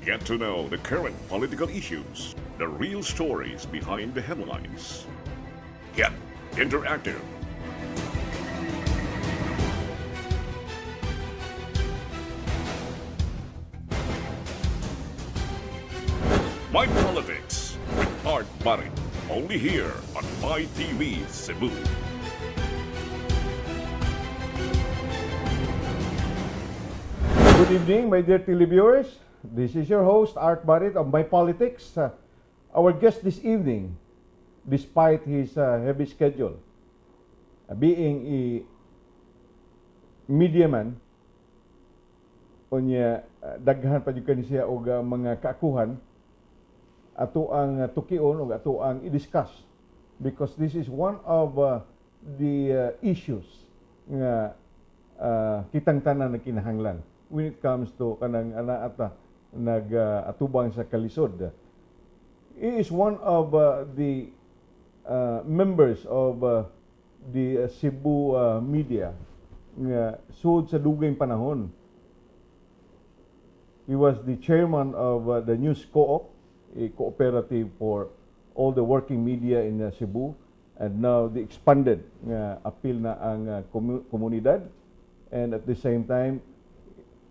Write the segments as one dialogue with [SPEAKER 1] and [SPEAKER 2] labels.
[SPEAKER 1] Get to know the current political issues, the real stories behind the headlines. Get interactive. My Politics with Art Barit. Only here on My TV Cebu.
[SPEAKER 2] Good evening, my dear televiewers. This is your host, Art Barit of My Politics. Our guest this evening, despite his heavy schedule, being a media man, unya daghan pa jud kani siya og mga kaakuhan ato ang tukion ug ato ang i-discuss because this is one of the issues nga kitang tanan nagkinahanglan when it comes to kanang ana ata nag atubang sa kalisod. He is one of the members of the Cebu media nga sud sa dugay panahon. He was the chairman of the News Co-op, a cooperative for all the working media in Cebu, and now the expanded nga appeal na ang komunidad. And at the same time,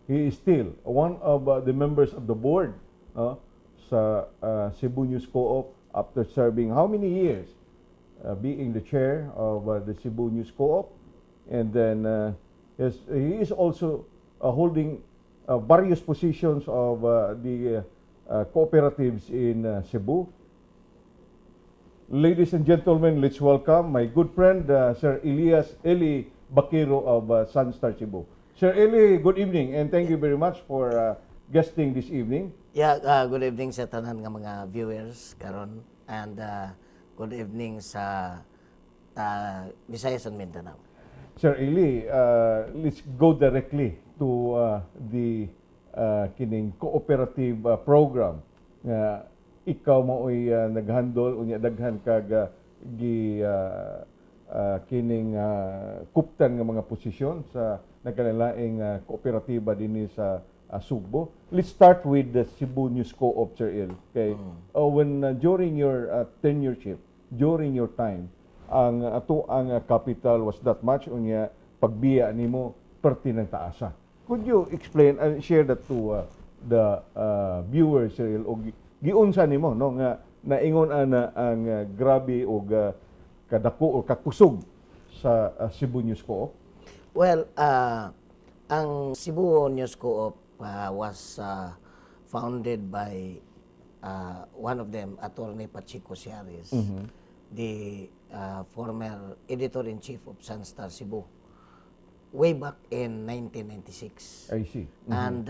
[SPEAKER 2] he is still one of the members of the board, no, sa Cebu News Co-op after serving how many years being the chair of the Cebu News Co-op. And then yes, he is also holding various positions of the cooperatives in Cebu. Ladies and gentlemen, let's welcome my good friend, Sir Elias Eli Baquero of Sunstar Cebu. Sir Eli, good evening and thank you very much for guesting this evening.
[SPEAKER 3] Yeah, good evening sa tanan nga mga viewers karon and good evening sa Visayas and Mindanao.
[SPEAKER 2] Sir Eli, let's go directly to the kining cooperative program nga ikaw maoy naghandle unya daghan kag gi kining kuptan nga mga posisyon sa nagkalaing kooperatiba dinhi sa Sugbo. Let's start with the Cebu News Co-op, Sir El. Okay. When during your tenureship, during your time, ang ato ang capital was that much, unya pagbiya nimo perti ng taasa. Could you explain and share that to the viewers, Sir El, og giunsa nimo, no, nga naingon ana ang grabe og kadako o kakusog sa Cebu News Co-op?
[SPEAKER 3] Well, ang Cebu News Co-op was founded by one of them, Attorney Pachico Seares, the former editor-in-chief of Sunstar Cebu, way back in 1996.
[SPEAKER 2] I see.
[SPEAKER 3] And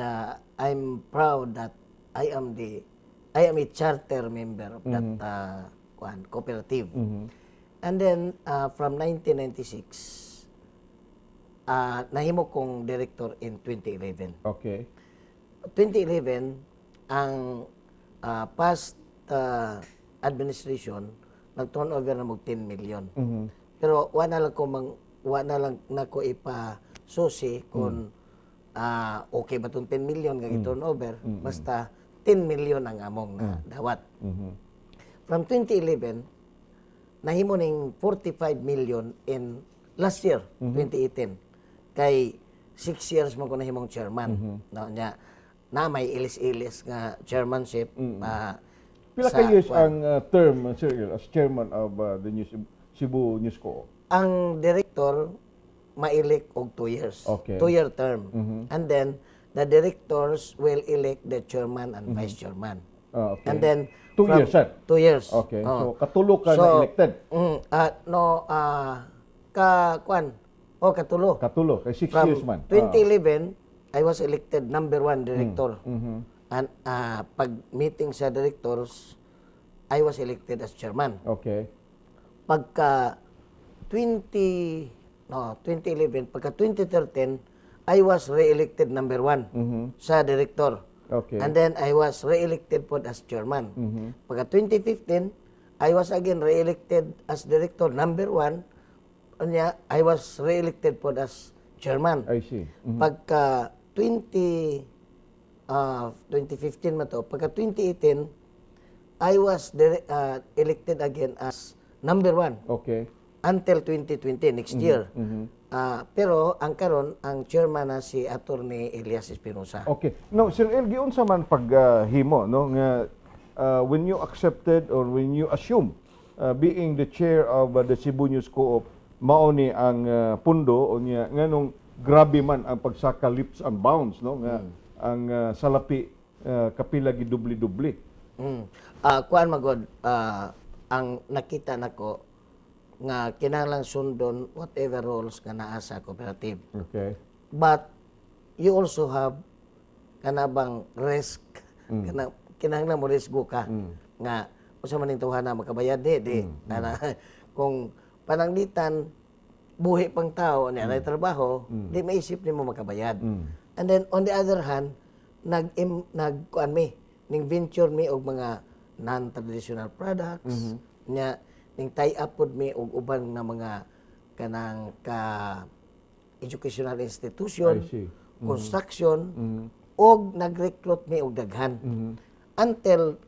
[SPEAKER 3] I'm proud that I am a charter member of that kuan, cooperative. And then from 1996, nahimo kong director in 2011. 2011, ang past administration nag-turnover na mag 10 million. Pero wa na lang nako ipa susi kung okay ba tong 10 million nga gi-turnover, basta 10 million ang among na dawat. From 2011 nahimo ning 45 million in last year, 2018. Kay 6 years mo ko nahimong chairman. No, nya na may ilis-ilis nga chairmanship.
[SPEAKER 2] Pila ka years ang term, Sir El, as chairman of the Cebu News Co-op?
[SPEAKER 3] Ang director ma-elect og 2 years. 2-year term. And then the directors will elect the chairman and vice chairman. And then
[SPEAKER 2] 2 years, sir?
[SPEAKER 3] 2 years.
[SPEAKER 2] Okay.
[SPEAKER 3] Oo.
[SPEAKER 2] So katulo ka
[SPEAKER 3] So,
[SPEAKER 2] na elected.
[SPEAKER 3] No, ka kuan. Oh, katulo.
[SPEAKER 2] Katulo kay 6
[SPEAKER 3] From
[SPEAKER 2] years man.
[SPEAKER 3] 2011, I was elected number one director. And pag meeting sa directors, I was elected as chairman. Pagka 20 no 2011, pagka 2013, I was re-elected number one sa director. And then I was re-elected pod as chairman. Pagka 2015, I was again re-elected as director number one. Unya, I was re-elected pod as chairman.
[SPEAKER 2] I see.
[SPEAKER 3] Pagka 20 2015 man to. Pagka 2018, I was elected again as number one until 2020, next year. Pero ang karon, ang chairman na si Attorney Elias Espinosa.
[SPEAKER 2] Okay. Now, Sir El, giunsa man paghimo, no, nga when you accepted or when you assume being the chair of the Cebu News Co-op, mao ni ang pundo unya nganong grabe man ang pagsaka, leaps and bounds, no, nga ang salapi kapila gidubli-dubli?
[SPEAKER 3] Kuan magod, ang nakita nako nga kinahanglan sundon whatever rules nga naa sa cooperative. But you also have kanabang risk, kana kinahanglan mo risgo ka nga usa man ning tawhana makabayad di na kung pananglitan buhi pang tao niya na trabaho, di maisip nimo makabayad. And then on the other hand, nag kuan mi ning venture mi og mga non-traditional products nya, ning tie up pod mi og uban nga mga kanang ka educational institution,
[SPEAKER 2] I see.
[SPEAKER 3] Construction, og nag-recruit mi og daghan. Until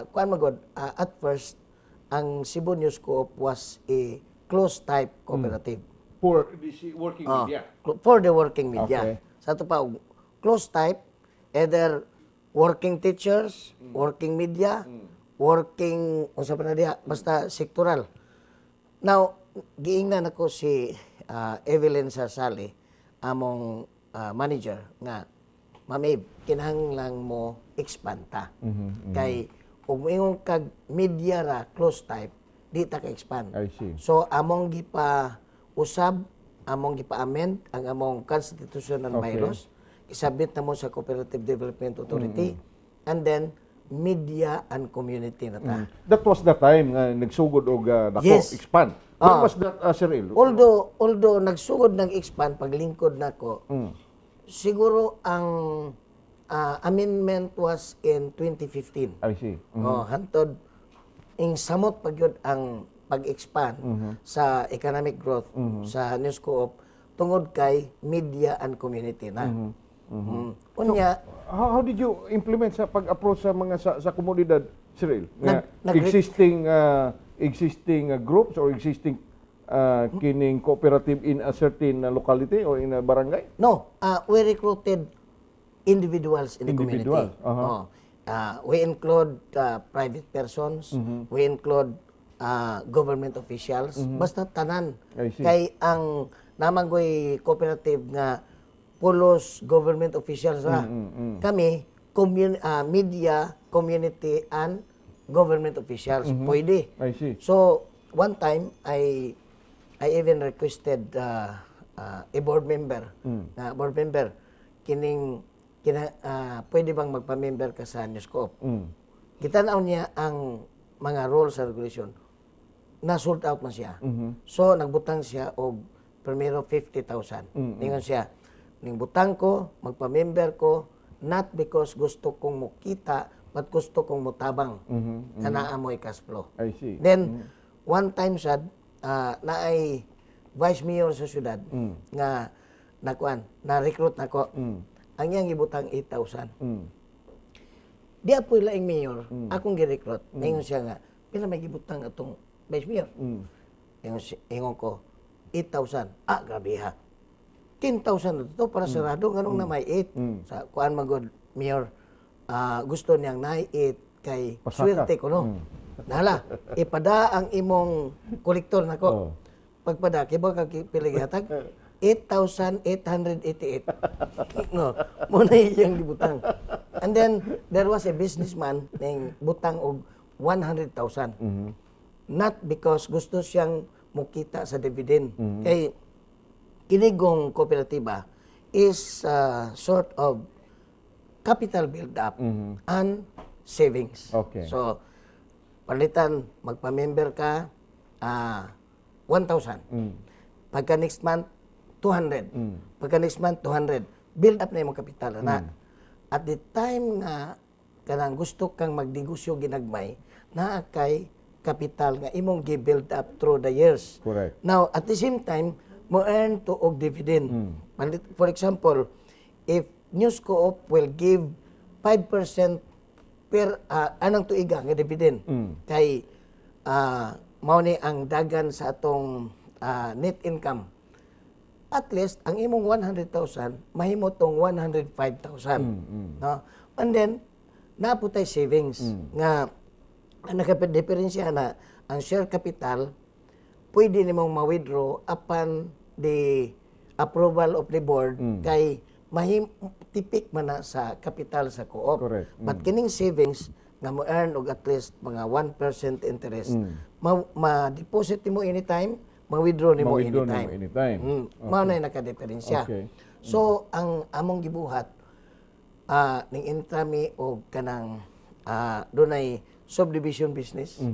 [SPEAKER 3] kuan magod, at first ang Cebu News Co-op was a closed type cooperative.
[SPEAKER 2] For the working media.
[SPEAKER 3] For the working media. Sa ato pa og closed type, either working teachers, working media, working unsa pa na diha, basta sectoral. Now, giingnan ako si Evelyn Sasali, among manager, nga, "Ma'am Eve, kinahanglan mo expand ta. Kay ug moingon kag media ra, closed type, di ta ka-expand."
[SPEAKER 2] I see.
[SPEAKER 3] So among gipa usab, among gipa-amend ang among constitutional bylaws, isubmit na mo sa Cooperative Development Authority, and then media and community na ta.
[SPEAKER 2] That was the time nga nagsugod og dako
[SPEAKER 3] Yes.
[SPEAKER 2] expand. When was that, Sir El?
[SPEAKER 3] Although nagsugod ng expand paglingkod nako, siguro ang amendment was in 2015.
[SPEAKER 2] I see.
[SPEAKER 3] Oh, hantod ing samot pa gyud ang pag-expand sa economic growth sa News Co-op tungod kay media and community na. Unya,
[SPEAKER 2] How did you implement sa pag-approach sa mga sa komunidad, Sir El? Nga existing groups or existing kining cooperative in a certain locality or in a barangay?
[SPEAKER 3] No, we recruited individuals in the
[SPEAKER 2] Individual,
[SPEAKER 3] community. Oh. We include private persons, we include government officials, basta tanan.
[SPEAKER 2] I see.
[SPEAKER 3] Kay ang namanggoy cooperative nga pulos government officials ra. Kami, media, community, and government officials. Pwede.
[SPEAKER 2] I see.
[SPEAKER 3] So, one time, I even requested a board member, na board member, kining, pwede bang magpa-member ka sa News Co-op? Gitanaw niya ang mga rules and regulation. Na sold out man siya. So, nagbutang siya og primero 50,000. Ningon siya, "Ning butang ko, magpa-member ko, not because gusto kong mukita, but gusto kong mutabang. Na naa mo'y cash flow."
[SPEAKER 2] I see.
[SPEAKER 3] Then, one time sad, naay vice mayor sa syudad nga nakuan, na-recruit nako. Ang iyang gibutang 8,000. Di apoy laing mayor, akong gi-recruit. Ingon siya nga, "Pila may gibutang atong vice mayor?" Ingon ko, "8,000." "Ah, grabe ha. 10,000 na to para sarado, nganong na may 8?" Sa kuan magod, mayor, gusto niyang na 8 kay
[SPEAKER 2] Pasaka.
[SPEAKER 3] Swerte ko no. Nahala, ipada ang imong kolektor nako. Pagpada, kibaw ka pila gihatag? 8,888. No, mo na iyang gibutang. And then there was a businessman ning butang og 100,000. Not because gusto siyang mukita sa dividend. Kay kinigong kooperatiba is sort of capital build up and savings. So palitan magpa-member ka 1,000. Pagka next month 200. Pagka next month 200. Build up na imong kapital na. At the time nga kanang gusto kang magnegosyo ginagmay, naa kay kapital nga imong gi-build up through the years. Now, at the same time, mo earn to og dividend. For example, if News Co-op will give 5% per anang tuiga nga dividend kay mao ni ang dagan sa atong net income. At least ang imong 100,000 mahimo tong 105,000, no? And then naa pud tay savings nga ang nakadiferensya na ang share capital, pwede nimong ma-withdraw upon the approval of the board kay mahim tipik man na sa capital sa co-op. But kining savings nga mo earn og at least mga 1% interest, ma-deposit nimo anytime, ma-withdraw nimo
[SPEAKER 2] Ma-withdraw
[SPEAKER 3] anytime.
[SPEAKER 2] Nimo anytime.
[SPEAKER 3] Mao na yung nakadiferensya. So ang among gibuhat, ning intra mi og kanang dunay subdivision business.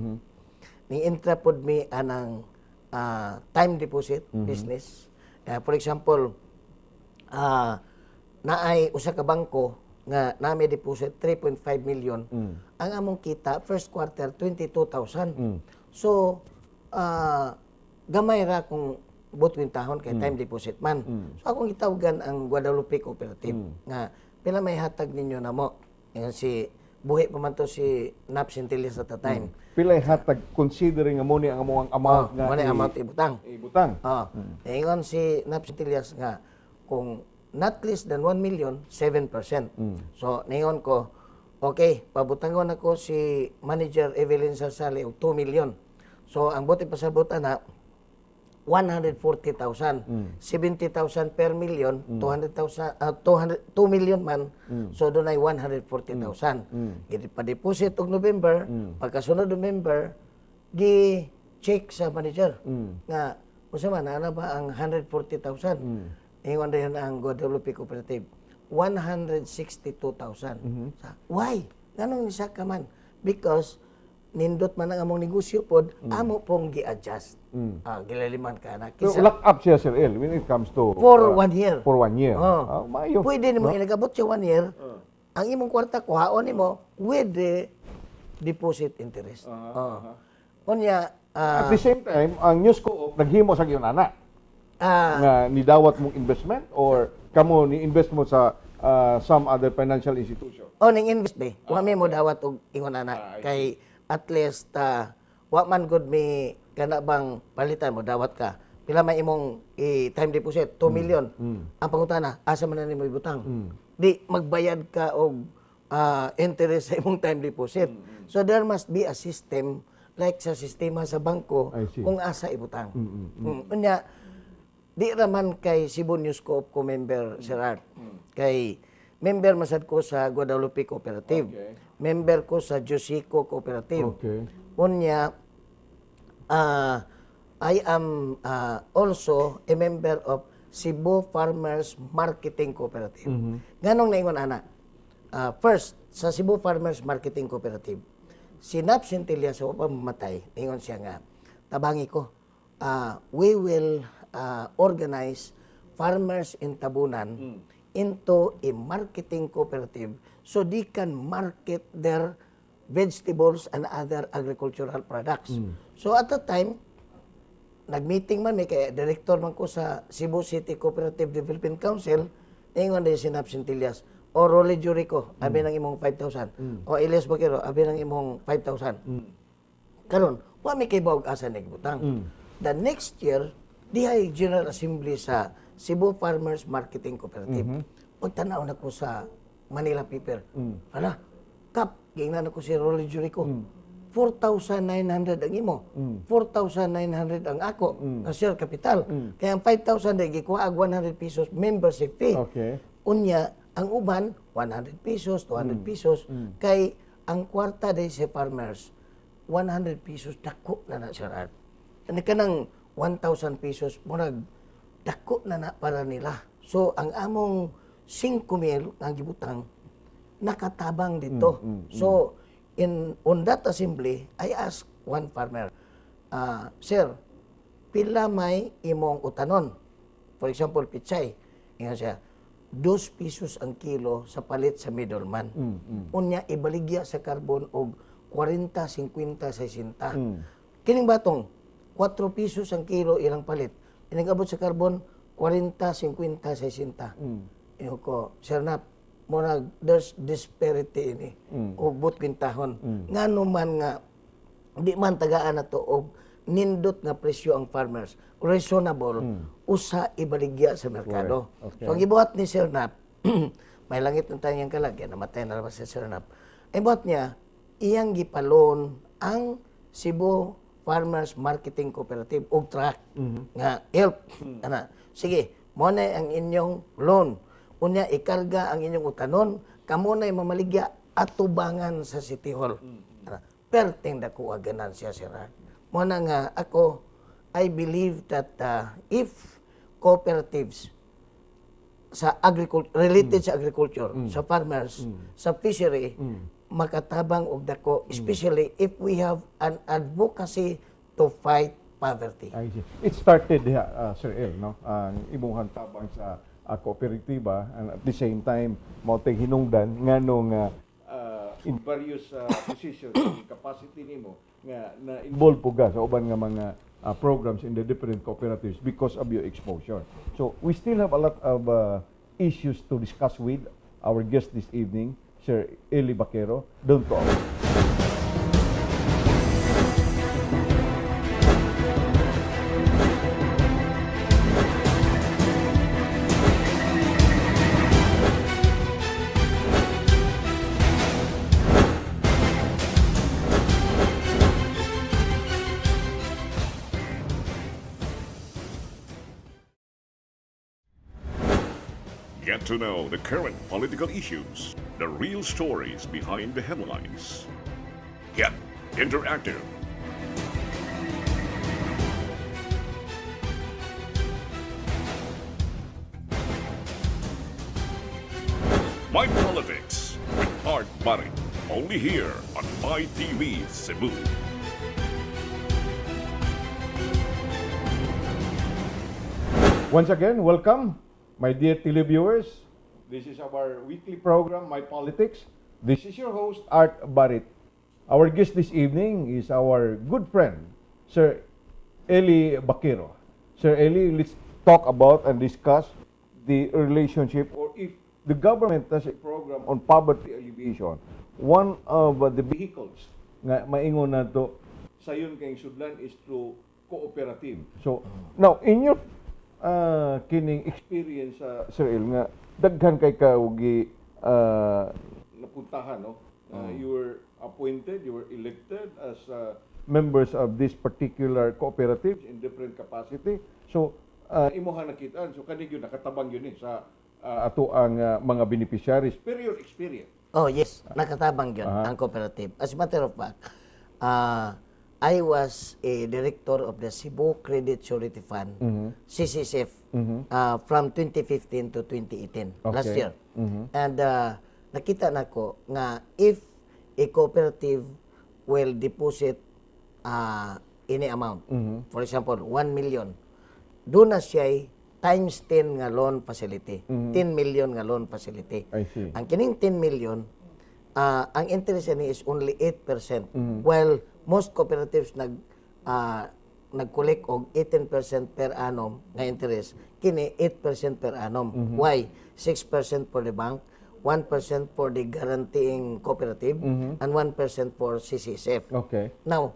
[SPEAKER 3] Ning intra pod mi anang time deposit business. For example, naay usa ka bangko nga nami deposit 3.5 million. Ang among kita first quarter, 22,000. So gamay ra kung buot kwentahon kay time deposit man. So akong gitawagan ang Guadalupe Cooperative nga pila may hatag ninyo namo. Ingon si, buhi pa man to si Nap Centillas at the time.
[SPEAKER 2] Pilay hatag considering nga mo ni ang among amount nga
[SPEAKER 3] Mo ni amount ibutang.
[SPEAKER 2] Ibutang.
[SPEAKER 3] Oh, ingon si Nap Centillas nga kung not less than 1 million, 7%. So, ningon ko, okay, pabutangon ako si Manager Evelyn Sarsali og 2 million. So, ang buot ipasabot ana, 140,000. 70,000 per million, 200,000, 200, 2 million man. So doon ay 140,000. Mm. Pa-deposit og November, pagkasunod November, gi-check sa manager nga unsa man ana ba ang 140,000? Ingon dayon ang Guadalupe Cooperative, 162,000. Why? Nganong nisaka man? Because nindot man ang among negosyo pod, amo pong gi-adjust. Ah, gilaliman ka na.
[SPEAKER 2] So,
[SPEAKER 3] Kisa,
[SPEAKER 2] lock up siya, Sir El, when it comes to
[SPEAKER 3] for 1 year.
[SPEAKER 2] For 1 year.
[SPEAKER 3] Oh.
[SPEAKER 2] Ah, maayo.
[SPEAKER 3] Pwede nimo inagabot siya 1 year, ang imong kwarta kuhaon nimo with the deposit interest. Oh. Unya,
[SPEAKER 2] At the same time, ang News Co-op naghimo sa giyon ana nga nidawat mong investment or kamo ni invest mo sa some other financial institution?
[SPEAKER 3] Oh, ning invest be. Wa mi mo dawat og ingon ana kay at least wa man gud mi kana bang palitan mo dawat ka. Pila may imong i-time deposit? 2 million. Ang pangutana, asa man na nimo ibutang? Di magbayad ka og interest sa imong time deposit. So there must be a system like sa sistema sa bangko
[SPEAKER 2] I see.
[SPEAKER 3] kung asa ibutang. Unya, di raman kay Cebu News Co-op ko member, Sir Art. Kay member masad ko sa Guadalupe Cooperative. Member ko sa Josico Cooperative. Unya, I am also a member of Cebu Farmers Marketing Cooperative. Nganong naingon ana? First, sa Cebu Farmers Marketing Cooperative, si Nap Centilla sa pa mamatay, ingon siya nga, tabangi ko, we will organize farmers in Tabunan into a marketing cooperative so they can market their vegetables and other agricultural products. So at that time, nag-meeting man may kay director man ko sa Cebu City Cooperative Development Council, ingon din si Nap Centillas, "O Rolly Jurico, abi ng imong 5,000. O Elias Baquero, abi ng imong 5,000." Karon, wa mi kay asa nagbutang. The next year, dihay General Assembly sa Cebu Farmers Marketing Cooperative. Pagtanaw na ko sa Manila Paper, hala, kap, giingnan ako si Rolly Jurico. 4,900 ang imo. 4,900 ang ako nga share capital. Kaya ang 5,000 ay gikuha og 100 pesos membership fee. Unya, ang uban 100 pesos, 200 pesos kay ang kwarta day sa farmers 100 pesos dako na na, Sir Art. Ano kanang 1,000 pesos, murag dako na na para nila. So ang among 5 mil ang gibutang nakatabang dito. So in on that assembly, I asked one farmer, "Sir, pila may imong utanon?" For example, pichay. Ingon siya, 2 pesos ang kilo sa palit sa middleman. Unya, ibaligya sa carbon og 40, 50, 60. Kining batong, 4 pesos ang kilo ilang palit. Inigabot sa carbon, 40, 50, 60. Ingon ko, "Sir Nap, Murag there's disparity ini og buot kwentahon. Ngano man nga di man tagaan nato og nindot nga presyo ang farmers, reasonable, usa ibaligya sa merkado.
[SPEAKER 2] Correct. Okay.
[SPEAKER 3] So ang gibuhat ni Sir Nap, may langit ng tayong kalag, yan, namatay na naman si Sir Nap. Ang buhat niya, iyang gipalon ang Cebu Farmers Marketing Cooperative og truck nga help ana. Sige, mo na ang inyong loan. Unya ikarga ang inyong utanon, kamo na'y mamaligya atubangan sa City Hall. Ana, perting dako ganansya, Sir Art. Mo na nga ako, I believe that if cooperatives sa agriculture, related sa agriculture, sa farmers, sa fishery, makatabang og dako, especially if we have an advocacy to fight poverty.
[SPEAKER 2] I see. It started diha, Sir El, no? Ang imong tabang sa kooperatiba and at the same time mao tay hinungdan nganong in various positions and capacity nimo nga na involved po ka sa uban nga mga programs in the different cooperatives because of your exposure. So we still have a lot of issues to discuss with our guest this evening, Sir Eli Baquero. Don't go away.
[SPEAKER 1] Get to know the current political issues, the real stories behind the headlines. Get interactive. My Politics with Art Barrit. Only here on My TV Cebu.
[SPEAKER 2] Once again, welcome, my dear televiewers. This is our weekly program, My Politics. This is your host, Art Barrit. Our guest this evening is our good friend, Sir Eli Baquero. Sir Eli, let's talk about and discuss the relationship, or if the government has a program on poverty alleviation, one of the vehicles nga maingon nato sayon kay sudlan is through cooperative. So, now, in your kining experience, Sir El, nga daghan kay ka og napuntahan, no? You were appointed, you were elected as members of this particular cooperatives in different capacity. So, imuha nakitaan. So, kani gyud nakatabang yun eh sa ato ang mga beneficiaries. Pero your experience.
[SPEAKER 3] Oh, yes. Nakatabang yun, ang cooperative. As a matter of fact, I was a director of the Cebu Credit Surety Fund, CCSF, from 2015 to 2018, last year. And nakita nako nga if a cooperative will deposit any amount, for example, 1 million, doon na siya times 10 nga loan facility. 10 million nga loan facility.
[SPEAKER 2] I see.
[SPEAKER 3] Ang kining 10 million, ang interest ani is only 8%. While most cooperatives nag-collect og 18% per annum nga interest, kini 8% per annum. Why? 6% for the bank, 1% for the guaranteeing cooperative, and 1% for CCSF. Now,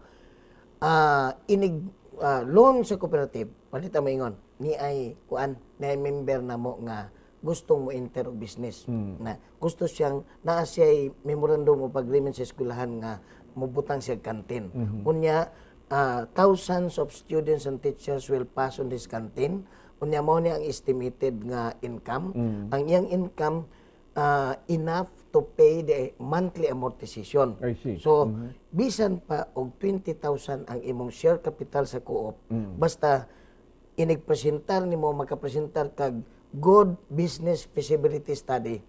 [SPEAKER 3] inig loan sa cooperative, palita mo ingon, ni ay kuan, ni ay member na mo nga gustong mo enter og business. Na gusto siyang naa siya memorandum of agreement sa eskwelahan nga mobutang siya canteen. Unya thousands of students and teachers will pass on this canteen. Unya mao ni ang estimated nga income. Ang iyang income enough to pay the monthly amortization.
[SPEAKER 2] I see.
[SPEAKER 3] So, bisan pa og 20,000 ang imong share capital sa co-op, basta inigpresentar nimo, makapresentar kag good business feasibility study,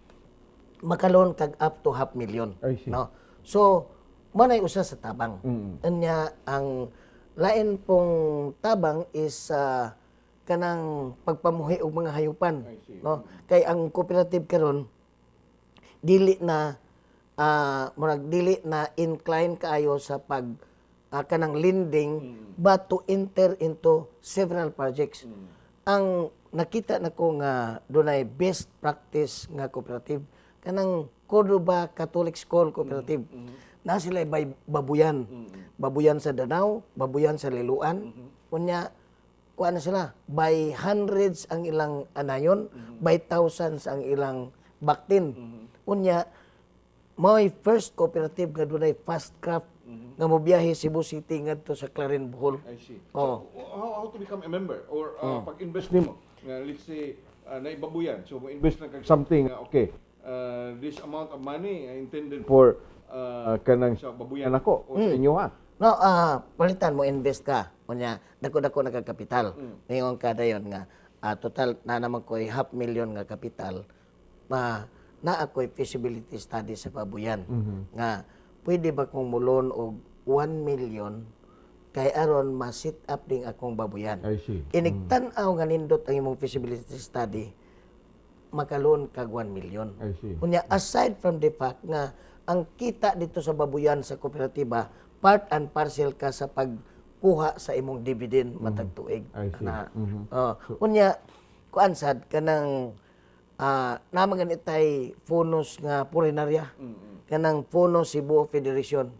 [SPEAKER 3] makaloan kag up to half million.
[SPEAKER 2] I see.
[SPEAKER 3] No? So, mo nay usa sa tabang. Anya ang lain pong tabang is kanang pagpamuhi og mga hayupan,
[SPEAKER 2] I see.
[SPEAKER 3] no? Kay ang cooperative karon dili na murag dili na incline kaayo sa pag kanang lending but to enter into several projects. Ang nakita nako nga dunay best practice nga cooperative Kanang Cordoba Catholic School Cooperative. Na sila by babuyan. Babuyan sa Danao, babuyan sa Liloan. Unya kuan na sila, by hundreds ang ilang anayon, by thousands ang ilang baktin. Unya mao'y first cooperative nga dunay fast craft nga mobiyahe Cebu City ngadto sa Clarin, Bohol.
[SPEAKER 2] I see.
[SPEAKER 3] Oh.
[SPEAKER 2] So, how to become a member or pag-invest nimo? Nga let's say naibabuyan. So mo-invest na kag something, okay. This amount of money intended for kanang sa babuyan ako o sa inyo ha.
[SPEAKER 3] No, palitan mo invest ka. Unya, dako-dako na kag kapital. Ngayon ka dayon nga total na naman ko'y half million nga kapital. Ma na ako'y feasibility study sa babuyan. Nga pwede ba kong mo-loan og 1 million kay aron ma-set up ding akong babuyan.
[SPEAKER 2] I see.
[SPEAKER 3] Inigtan-aw nga nindot ang imong feasibility study, maka-loan kag 1 million.
[SPEAKER 2] I see.
[SPEAKER 3] Unya, aside from the fact nga ang kita dito sa babuyan sa kooperatiba, part and parcel ka sa pagkuha sa imong dividend matag tuig.
[SPEAKER 2] I see.
[SPEAKER 3] Na, oh, unya, kuan sad kanang naa man gani tay Fonos nga purinarya. Kanang Fono Cebu Federation.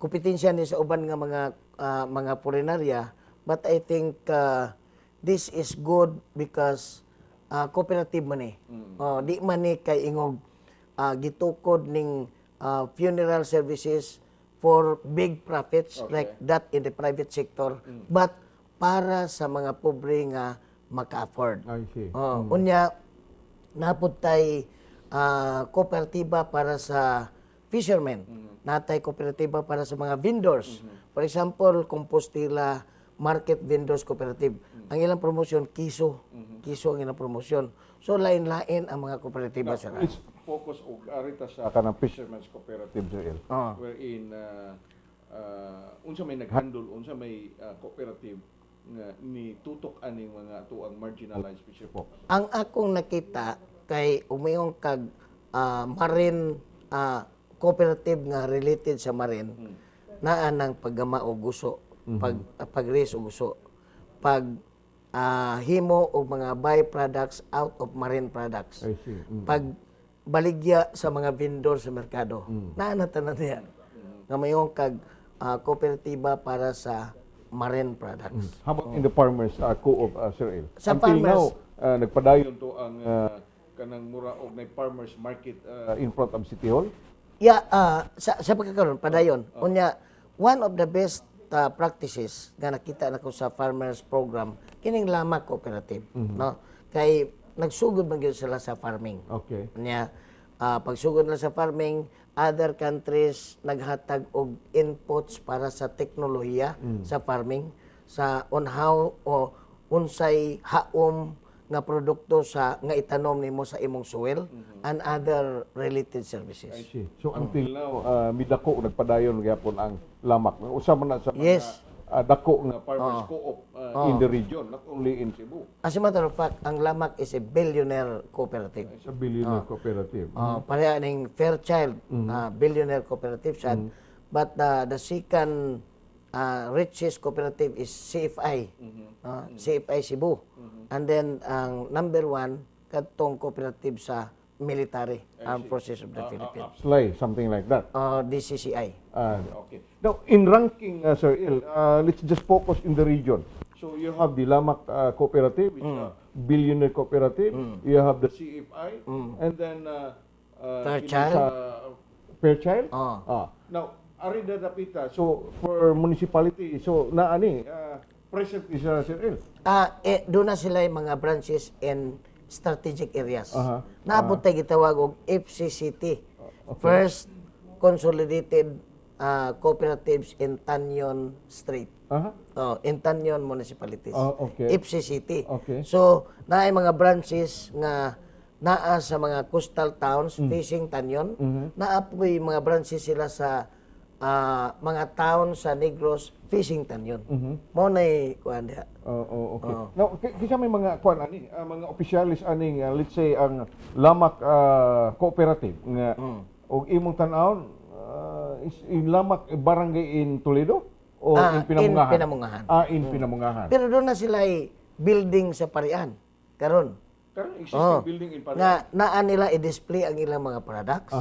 [SPEAKER 3] Kompetensya ni sa uban nga mga purinarya, but I think this is good because cooperative man eh. Oh, di man ni kay ingog gitukod ning funeral services for big profits like that in the private sector, but para sa mga pobre nga maka-afford.
[SPEAKER 2] I see.
[SPEAKER 3] Oh, unya napud tay kooperatiba para sa fishermen. Natay kooperatiba para sa mga vendors. For example, Compostela Market Vendors Cooperative. Ang ilang promosyon kiso. Kiso ang ilang promosyon. So lain-lain ang mga kooperatiba sa
[SPEAKER 2] Let's focus og ari ta sa kanang Fishermen's Cooperative, Joel. Wherein unsa may naghandle, unsa may cooperative nga ni tutok aning mga tuang marginalized fisher folk?
[SPEAKER 3] Ang akong nakita kay umayong kag marine cooperative nga related sa marine, naa ng paggama og guso, pag-raise og guso, pag himo og mga byproducts out of marine products.
[SPEAKER 2] I see.
[SPEAKER 3] Pag baligya sa mga vendor sa merkado. Naa na tanan niya. Nga mayon kag kooperatiba para sa marine products.
[SPEAKER 2] How about in the farmers co-op, Sir El?
[SPEAKER 3] Sa
[SPEAKER 2] Until
[SPEAKER 3] farmers-
[SPEAKER 2] now, nagpadayon to ang kanang mura og nay farmers market in front of City Hall?
[SPEAKER 3] Yeah, sa pagkakaroon padayon. Unya, one of the best practices nga nakita nako sa farmers program kining Lama Cooperative, no? Kay nagsugod man gyud sila sa farming. Unya, pagsugod na sa farming, other countries naghatag og inputs para sa teknolohiya sa farming, sa on how o unsay haom nga produkto sa nga itanom nimo sa imong soil and other related services.
[SPEAKER 2] I see. So until now, midako nagpadayon gyapon ang Lamac. Usa man na sa mga dako nga farmers co-op in the region, not only in Cebu.
[SPEAKER 3] As a matter of fact, ang Lamac is a billionaire cooperative.
[SPEAKER 2] It's a billionaire cooperative.
[SPEAKER 3] Pareha ning Fairchild, billionaire cooperative sad. But the second richest cooperative is CFI, CFI Cebu. And then ang number one kadtong cooperative sa military, Armed Forces of the Philippines.
[SPEAKER 2] Slay, something like that.
[SPEAKER 3] DCCI.
[SPEAKER 2] Okay. Now, in ranking, Sir Il, let's just focus in the region. So you have the Lamac Cooperative, which is a billionaire cooperative. You have the CFI, and then
[SPEAKER 3] Fairchild.
[SPEAKER 2] Sa Fairchild.
[SPEAKER 3] Oh.
[SPEAKER 2] Now, ari na dapita. So for municipality, so naani present is Sir Il.
[SPEAKER 3] Eh, doon na sila yung mga branches in strategic areas. Naabot tayo gitawag og FCCT. First Consolidated Cooperatives in Tañon Strait. Oh, in Tañon Municipalities. FCCT. So, naay mga branches nga naa sa mga coastal towns facing Tañon. Naa po'y mga branches sila sa mga town sa Negros facing Tañon. Mao nay kuan diha.
[SPEAKER 2] Oh, okay. Now, kinsa may mga kuan ani, mga opisyalis aning let's say ang Lamac Cooperative nga og imong tan-awon is in Lamac barangay in Toledo o
[SPEAKER 3] Ah,
[SPEAKER 2] in Pinamungahan?
[SPEAKER 3] In Pinamungahan.
[SPEAKER 2] Ah, in Pinamungahan.
[SPEAKER 3] Pero doon na sila ay building sa Parian karon.
[SPEAKER 2] Karon existing
[SPEAKER 3] Oh.
[SPEAKER 2] building in Parian.
[SPEAKER 3] Nga naa nila i-display ang ilang mga products.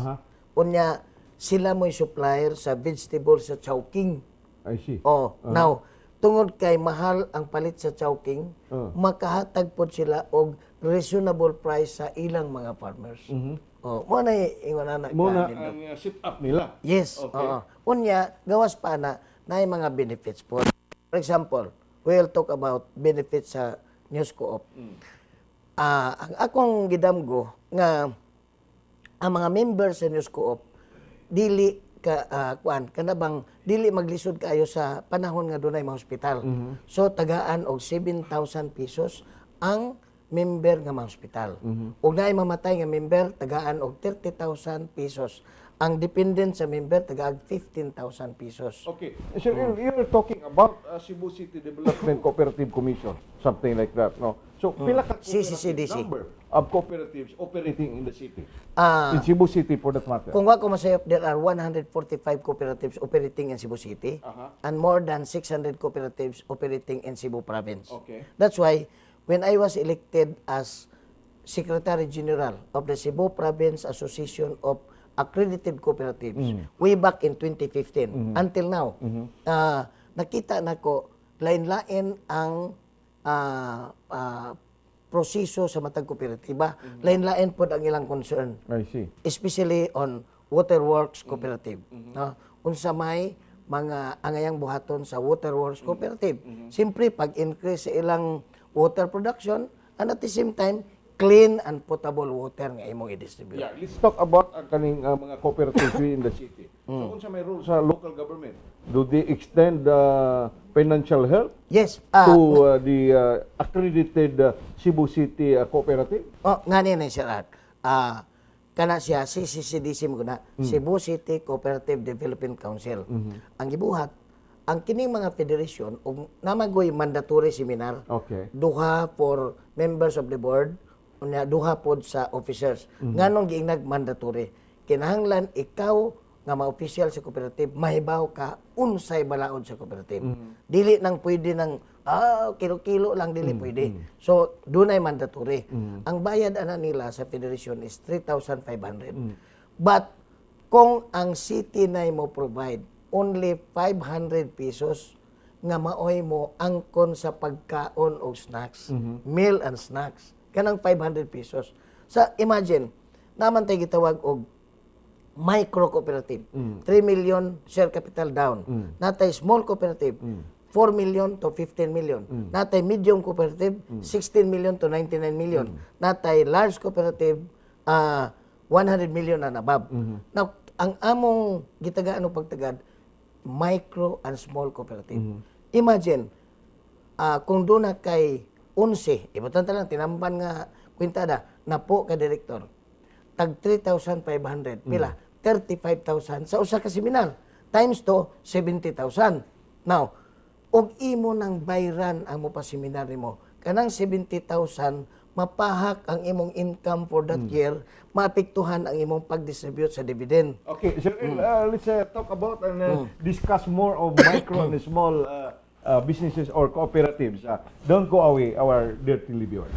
[SPEAKER 3] Unya sila mo'y supplier sa vegetables sa Chowking.
[SPEAKER 2] I see.
[SPEAKER 3] Oh, now tungod kay mahal ang palit sa Chowking, makahatag pod sila og reasonable price sa ilang mga farmers. Oh, mo na ingon ana
[SPEAKER 2] Mo na
[SPEAKER 3] ka,
[SPEAKER 2] ang sit up nila.
[SPEAKER 3] Yes. Oo. Unya, gawas pa na naay mga benefits po. For example, we'll talk about benefits sa News Co-op. Ang akong gidamgo nga ang mga members sa News Co-op dili ka kuan kana bang dili maglisod kaayo sa panahon nga dunay mga hospital. So tagaan og 7,000 pesos ang member nga mga hospital. Ug naay mamatay nga member, tagaan og 30,000 pesos. Ang dependent sa member, tagaan 15,000 pesos.
[SPEAKER 2] Okay. Sir, you're talking about Cebu City Development Cooperative Commission, something like that, no? So, pila ka
[SPEAKER 3] CCCDC.
[SPEAKER 2] number of cooperatives operating in the city?
[SPEAKER 3] Ah,
[SPEAKER 2] In Cebu City, for that matter.
[SPEAKER 3] Kung wako masayop, there are 145 cooperatives operating in Cebu City and more than 600 cooperatives operating in Cebu Province. That's why when I was elected as Secretary General of the Cebu Province Association of Accredited Cooperatives way back in 2015 until now, nakita nako lain-lain ang proseso sa matag kooperatiba. Lain-lain pod ang ilang concern,
[SPEAKER 2] I see.
[SPEAKER 3] Especially on Waterworks Cooperative. No? Unsa may mga angayang buhaton sa Waterworks Cooperative. Siyempre, pag-increase sa ilang water production and at the same time, clean and potable water nga imong i-distribute.
[SPEAKER 2] Yeah, let's talk about ang kaning mga cooperatives in the city. So, unsa may role sa local government? Do they extend financial help
[SPEAKER 3] Yes.
[SPEAKER 2] To the accredited Cebu City Cooperative?
[SPEAKER 3] Oh, ngani na, Sir Art. Kana siya CCCDC mo na, Cebu City Cooperative Development Council. Ang gibuhat ang kining mga federation ug namagoy mandatory seminar. Duha for members of the board, unya duha pod sa officers. Nganong giingnag mandatory? Kinahanglan ikaw nga mga official sa cooperative mahibaw ka unsay balaod sa cooperative. Dili nang pwede nang kilo-kilo lang, dili pwede. So dunay mandatory. Ang bayad ana nila sa federation is 3,500. But kung ang city na mo provide only 500 pesos nga maoy mo angkon sa pagkaon og snacks, meal and snacks, kanang 500 pesos. Sa imagine, naman tay gitawag og micro cooperative, 3 million share capital down. Natay small cooperative, 4 million to 15 million. Natay medium cooperative, 16 million to 99 million. Natay large cooperative, 100 million and above. Now, ang among gitagaan o pagtagad, micro and small cooperative. Imagine, kung doon na kay 11, ibutan ta lang, tinamban nga kwintada, napo ka direktor, tag 3,500, pila? 35,000 sa usa ka seminar. Times to, 70,000. Now, og imo nang bayran ang mo pa seminar nimo, kanang 70,000 mapahak ang imong income for that year, maapektuhan ang imong pag-distribute sa dividend.
[SPEAKER 2] Okay, sir, let's talk about and discuss more of micro and small businesses or cooperatives. Don't go away, our dear televiewers.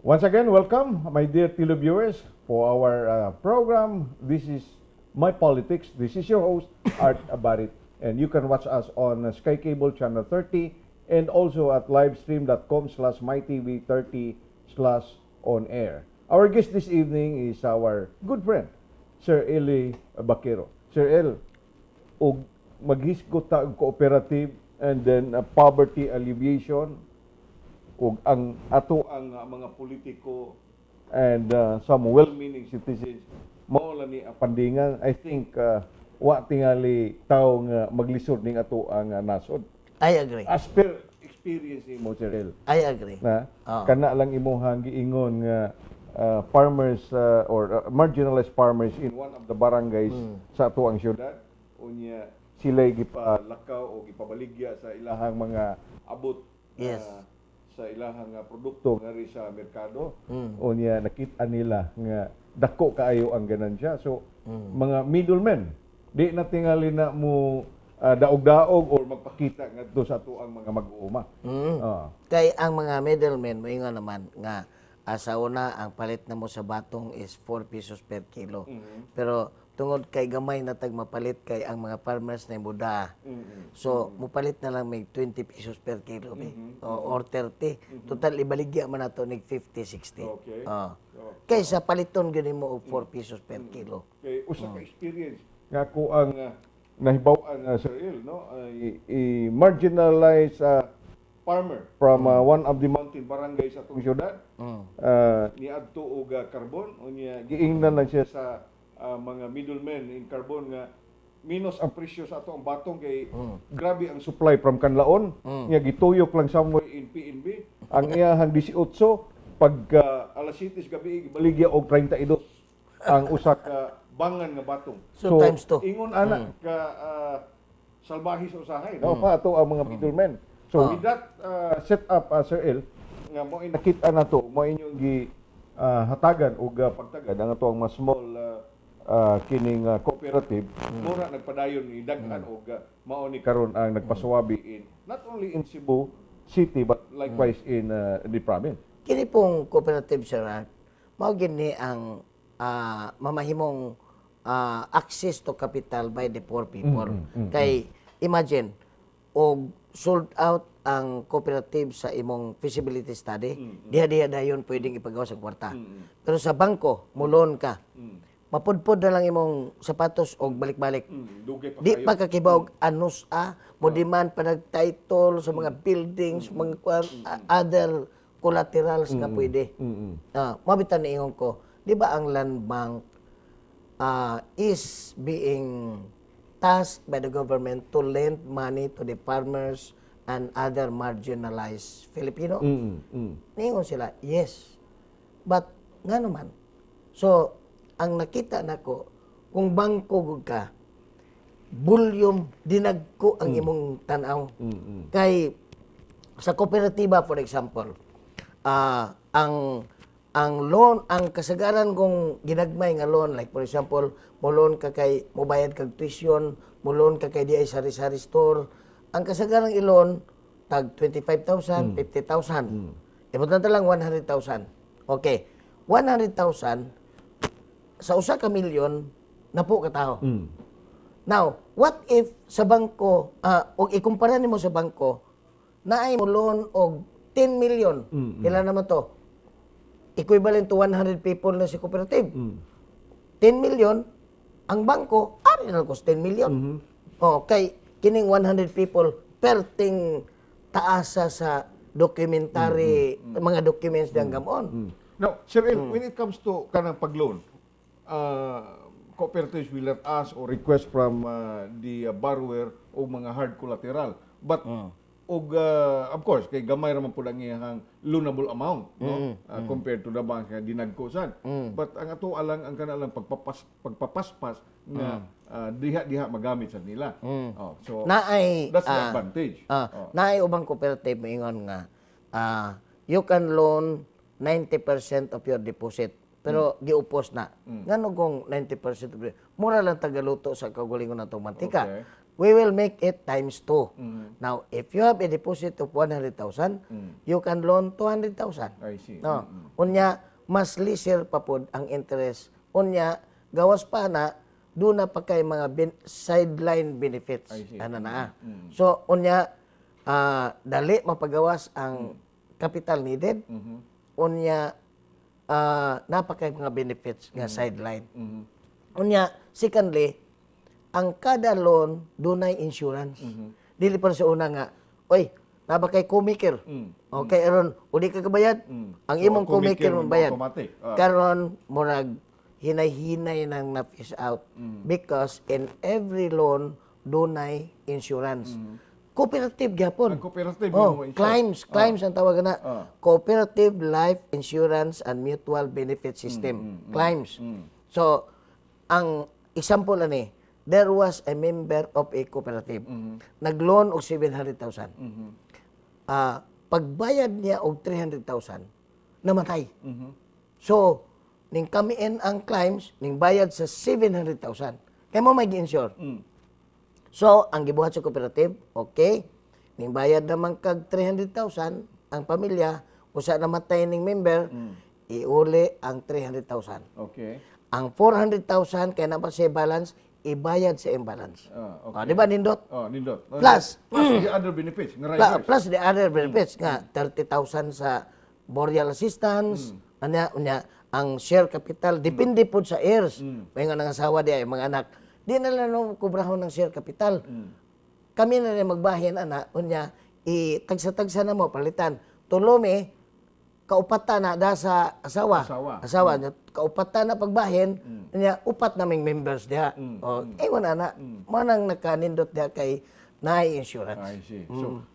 [SPEAKER 2] Once again, welcome, my dear televiewers, for our program. This is My Politics. This is your host, Art Abarit. And you can watch us on Sky Cable Channel 30 and also at livestream.com/mytv30/on air. Our guest this evening is our good friend, Sir Eli Baquero. Sir El, og maghisgot ta og cooperative and then poverty alleviation. Ug ang ato ang mga politiko and some well-meaning citizens mao lang ni ang pandingan, I think wa tingali tawo nga maglisod ning ato ang nasod.
[SPEAKER 3] I agree.
[SPEAKER 2] As per experience nimo, Sir El,
[SPEAKER 3] I agree.
[SPEAKER 2] Na
[SPEAKER 3] Oo.
[SPEAKER 2] Kana lang imuhang giingon nga farmers or marginalized farmers in one of the barangays sa ato ang syudad, unya sila gipalakaw o gipabaligya sa ilahang mga abot sa ilahang produkto ngari sa merkado. Unya nakita nila nga dako kaayo ang ganansya, so mga middlemen di na tingali na mo daog-daog or magpakita ngadto sa ato ang mga mag-uuma.
[SPEAKER 3] Kay ang mga middlemen, moingon naman nga sa una ang palit na mo sa batong is 4 pesos per kilo. Pero tungod kay gamay na tag mapalit kay ang mga farmers na muda. So mupalit na lang may 20 pesos per kilo be. O, or 30. Total ibaligya man nato nig 50, 60. Oh. Kaysa paliton gyud mo og 4 pesos per kilo.
[SPEAKER 2] Kay usa ka experience nga ako ang nahibaw-an, Sir Il, no, ay i marginalized farmer from one of the mountain barangays sa atong syudad. Niadto og Carbon, unya giingnan lang siya sa mga middlemen in Carbon nga minus ang presyo sa ato ang batong kay grabe ang supply from Kanlaon. Nga gituyok lang somewhere in PNB ang iyahang 18, pagka alas 7 sa gabi gibaligya og 32 ang usa ka bangan nga batong.
[SPEAKER 3] So, times two.
[SPEAKER 2] Ingon ana ka salbahe sa usahay, no, pa ato ang mga middlemen. So with that set up, Sir El, nga mo nakita nato mo inyong gi hatagan og pagtagad ang ato ang mga small kining cooperative, mura nagpadayon ni daghan og mao ni karon ang nagpasuwabi in not only in Cebu City but likewise in the province.
[SPEAKER 3] Kini pong cooperative, Sir Art, mao gini ang mamahimong access to capital by the poor people. Kay imagine og sold out ang cooperative sa imong feasibility study, diha-diha dayon pwedeng ipagawas ang kwarta. Pero sa bangko, muloan ka. Mapudpod na lang imong sapatos og balik-balik.
[SPEAKER 2] Dugay pa
[SPEAKER 3] Di
[SPEAKER 2] kayo.
[SPEAKER 3] pa kakibaw anus a mo demand pa nag-title sa mga buildings, mga other collaterals nga pwede. Mao bitaw niingon ko, di ba ang land bank is being tasked by the government to lend money to the farmers and other marginalized Filipino? Niingon sila, "Yes." But, nga naman. So, ang nakita nako, kung bangko gud ka, volume, dinagko ang imong tanaw. Kay, sa kooperatiba, for example, ang loan, ang kasagaran kong ginagmay nga loan, like for example, mo loan ka kay mobayad kag tuition, mo loan ka kay di ay sari-sari store, ang kasagaran i-loan tag 25,000, 50,000. Importante lang 100,000. Okay. 100,000 sa usa ka milyon napo ka tawo. Now, what if sa bangko, og ikumpara nimo sa bangko, naay mo loan og 10 million. Pila naman to? Equivalent to 100 people na si cooperative. 10 million, ang bangko, ari na kos 10 million. Oh, kay kining 100 people perting taasa sa documentary, mga documents diyang gamon.
[SPEAKER 2] Now, Sir El, when it comes to kanang pag-loan, cooperatives will let us or request from the borrower o mga hard collateral. But og of course kay gamay ra man pud ang iyang loanable amount, no, compared to the bank nga dinagko sad. But ang ato alang ang kana lang pagpapaspas nga diha-diha magamit sa nila. Oh, so
[SPEAKER 3] Naay
[SPEAKER 2] that's the advantage. Oh.
[SPEAKER 3] Naay ubang cooperative moingon nga you can loan 90% of your deposit. Pero giupos na. Ngano kung 90% of your, mura lang tagaluto sa kaugalingon natong mantika. We will make it times 2. Now, if you have a deposit of 100,000, you can loan 200,000.
[SPEAKER 2] I see.
[SPEAKER 3] No. Unya, mas lesser pa pod ang interest. Unya, gawas pa na, doon na pa kay mga sideline benefits.
[SPEAKER 2] I see.
[SPEAKER 3] Ano na. So, unya, dali mapagawas ang capital needed. Unya, napakay mga benefits nga sideline. Unya, secondly, ang kada loan dunay insurance. Dili pa sa una nga, oy, Naa ba kay co-maker? Okay, aron uli ka kabayad, ang
[SPEAKER 2] So,
[SPEAKER 3] imong
[SPEAKER 2] co-maker
[SPEAKER 3] co-maker mo bayad.
[SPEAKER 2] automatic.
[SPEAKER 3] Karon murag hinay-hinay nang na-phase out because in every loan dunay insurance. Cooperative gyapon.
[SPEAKER 2] Ang cooperative
[SPEAKER 3] Oh,
[SPEAKER 2] mo insure.
[SPEAKER 3] CLIMBS, CLIMBS ang tawag na. Cooperative Life Insurance and Mutual Benefit System. CLIMBS. So, ang example ani, there was a member of a cooperative. Nag-loan og 700,000. Pagbayad niya og 300,000, namatay. So, ning kamiin ang CLIMBS, ning bayad sa 700,000. Kay mao may gi-insure. So, ang gibuhat sa cooperative, okay, ning bayad naman kag 300,000 ang pamilya, usa namatay ning member, iuli ang 300,000. Ang 400,000 kay naa pa siya balance, ibayad sa imbalance.
[SPEAKER 2] Ah, okay.
[SPEAKER 3] Oh, di ba nindot?
[SPEAKER 2] Oh, nindot. Oh, plus the other benefits nga riders.
[SPEAKER 3] Plus the other benefits nga 30,000 sa burial assistance, anya unya ang share capital depende pod sa heirs. May nga asawa di ay mga anak. Di na lang no kubrahon ng share capital. Kami na rin magbahin ana, unya i tagsa-tagsa na mo palitan. Tulo mi kaupata na da sa asawa.
[SPEAKER 2] Asawa.
[SPEAKER 3] Asawa. Kaupata na pagbahin, unya upat naming members diha. Oh, ingon ana. Mo nang nakanindot diha kay naay insurance.
[SPEAKER 2] I see.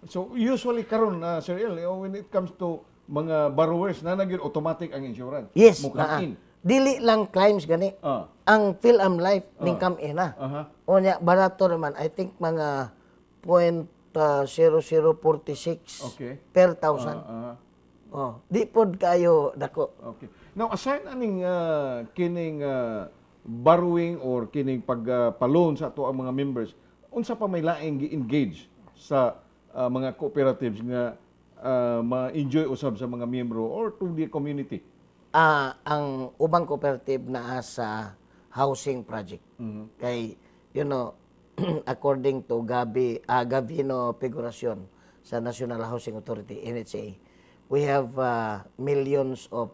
[SPEAKER 2] So usually karon, Sir El, when it comes to mga borrowers na nagyud automatic ang insurance.
[SPEAKER 3] Yes,
[SPEAKER 2] Mo
[SPEAKER 3] naa.
[SPEAKER 2] in.
[SPEAKER 3] Dili lang CLIMBS gani. Ang Philam Life ning come in na. Unya barato naman. I think mga 0.0046 per thousand. Oh, di pod kayo dako.
[SPEAKER 2] Okay. Now aside aning kining borrowing or kining pag pa-loan sa ato ang mga members, unsa pa may laing gi-engage sa mga cooperatives nga ma-enjoy usab sa mga miyembro or to the community?
[SPEAKER 3] Ang ubang cooperative naa sa housing project. Kay according to Gabi Gavino Figuracion sa National Housing Authority, NHA, we have millions of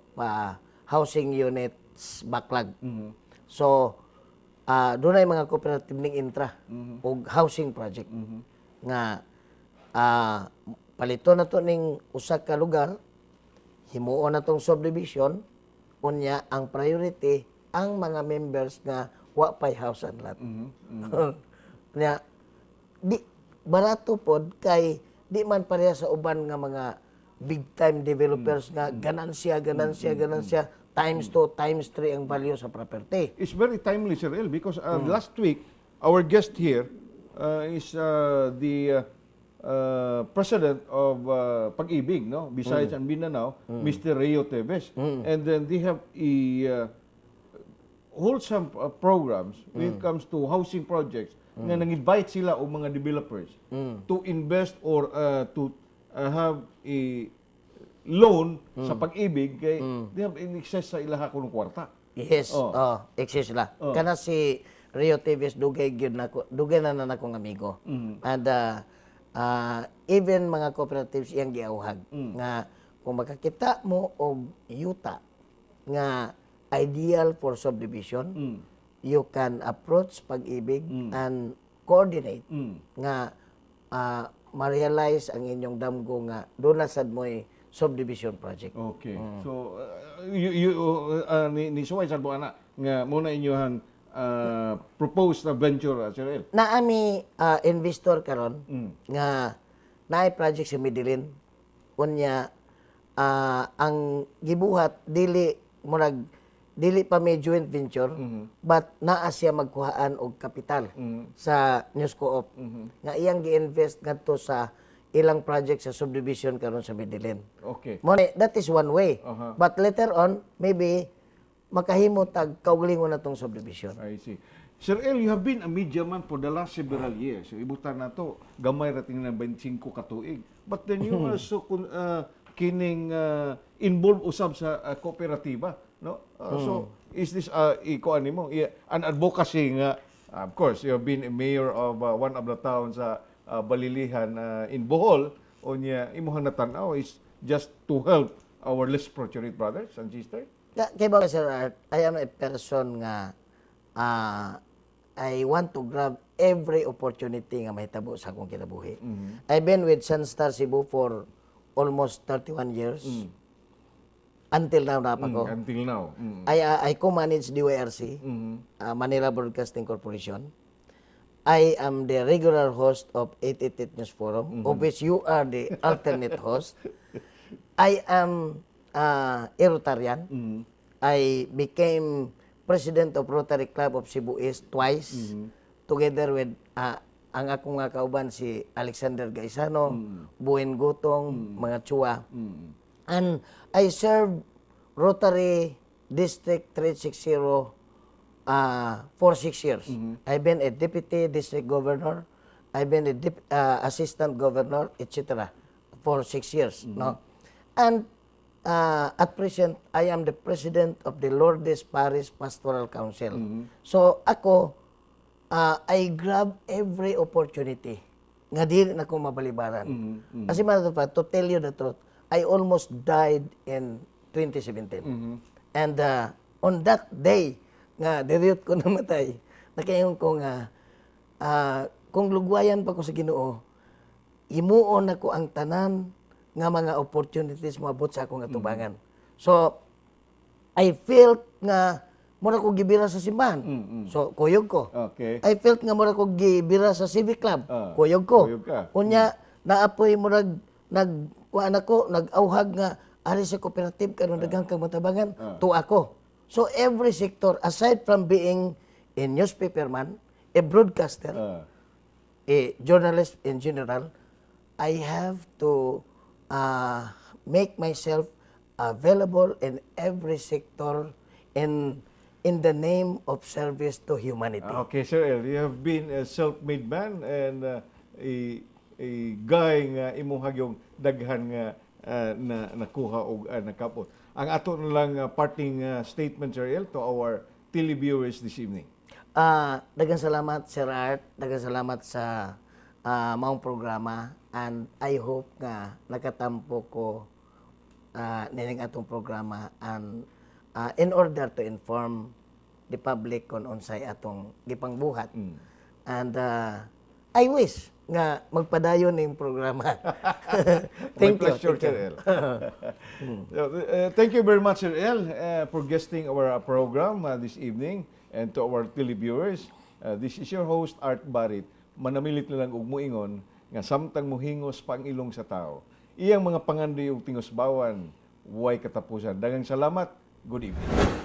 [SPEAKER 3] housing units backlog. So dunay mga cooperative ning intra og housing project nga palito na to ning usa ka lugar, himuon na tong subdivision, unya ang priority ang mga members nga wa pay house and lot. Nya di barato pod kay di man pareha sa uban nga mga big time developers nga ganansya, ganansya, ganansya, times 2, times 3 ang value sa property.
[SPEAKER 2] It's very timely, Sir El, because last week, our guest here is the president of Pag-ibig, no? Besides and Mindanao, Mr. Rio Teves. And then they have a wholesome programs when it comes to housing projects nga nang-invite sila og mga developers to invest or to have a loan sa Pag-ibig kay they have in excess sa ilaha kunong kwarta.
[SPEAKER 3] Yes, oh, exist sila. Kana si Rio Teves, dugay gyud nako, dugay na na nakong amigo. And even mga cooperatives iyang giawhag nga kung makakita mo og yuta nga ideal for subdivision, you can approach Pag-ibig and coordinate nga ma-realize ang inyong damgo nga doon na sad mo'y subdivision project.
[SPEAKER 2] Okay. So you ni suway sad mo ana nga mo na inyohang propose na venture, Sir El.
[SPEAKER 3] Naami investor karon nga naay project sa Medellin, unya ang gibuhat dili murag dili pa may joint venture, but naa siya magkuhaan og kapital sa News Co-op nga iyang gi-invest ngadto sa ilang project sa subdivision karon sa Medellin. Mo ni, that is one way. But later on, maybe makahimo tag kaugalingon na tong subdivision.
[SPEAKER 2] I see. Sir El, you have been a media man for the last several years. So, ibutan na to, gamay ra tingnan 25 ka tuig. But then you are so kining involved usab sa kooperatiba, no? So is this iko ani mo an advocacy nga of course you have been a mayor of one of the towns sa Balilihan in Bohol, unya imong natan-aw is just to help our less fortunate brothers and sisters?
[SPEAKER 3] Kay ba, Sir Art, I am a person nga I want to grab every opportunity nga mahitabo sa akong kinabuhi. I've been with Sunstar Cebu for almost 31 years. Until now naa pa ko.
[SPEAKER 2] Until now.
[SPEAKER 3] I co-manage DYRC, Manila Broadcasting Corporation. I am the regular host of 888 News Forum, of which you are the alternate host. I am a Rotarian. I became president of Rotary Club of Cebu East twice, together with ang akong nga kauban si Alexander Gaisano, Buen Gutong, mga Chua. And I served Rotary District 360 for 6 years. I've been a deputy district governor, I've been a assistant governor, etc. for 6 years. No? And at present, I am the president of the Lourdes Parish Pastoral Council. So ako, I grab every opportunity nga dili na ko mabalibaran. As a matter of fact, to tell you the truth, I almost died in 2017. And on that day, nga diriyot ko namatay, nakaingon ko nga, kung lugwayan pa ko sa Ginoo, himuon nako ang tanan nga mga opportunities moabot sa akong atubangan. So, I felt nga mura ko gibira sa simbahan. So, kuyog ko. I felt nga mura ko gibira sa civic club. Kuyog ko.
[SPEAKER 2] Kuyog ka.
[SPEAKER 3] Unya, naapoy murag nag kuan ako, nag-auhag nga ari sa cooperative karon daghang kang matabangan, to ako. So every sector, aside from being a newspaperman, a broadcaster, a journalist in general, I have to make myself available in every sector in the name of service to humanity.
[SPEAKER 2] Okay, Sir El, you have been a self-made man and a guy nga imong hagyong daghan nga na nakuha og nakapot. Ang ato na lang parting statement, Sir El, to our televiewers this evening.
[SPEAKER 3] Daghang salamat, Sir Art. Daghang salamat sa maong programa and I hope nga nakatampo ko nining atong programa and in order to inform the public kung unsay atong gipangbuhat. And I wish nga magpadayon ning programa. Thank
[SPEAKER 2] My
[SPEAKER 3] you.
[SPEAKER 2] pleasure,
[SPEAKER 3] Thank you.
[SPEAKER 2] Sir El. Thank you very much, Sir El, for guesting our program this evening and to our televiewers. This is your host, Art Barit. Manamilit na lang og muingon nga samtang muhingos pa ang ilong sa tao, iyang mga pangandoy ug tingusbawan way katapusan. Daghang salamat. Good evening.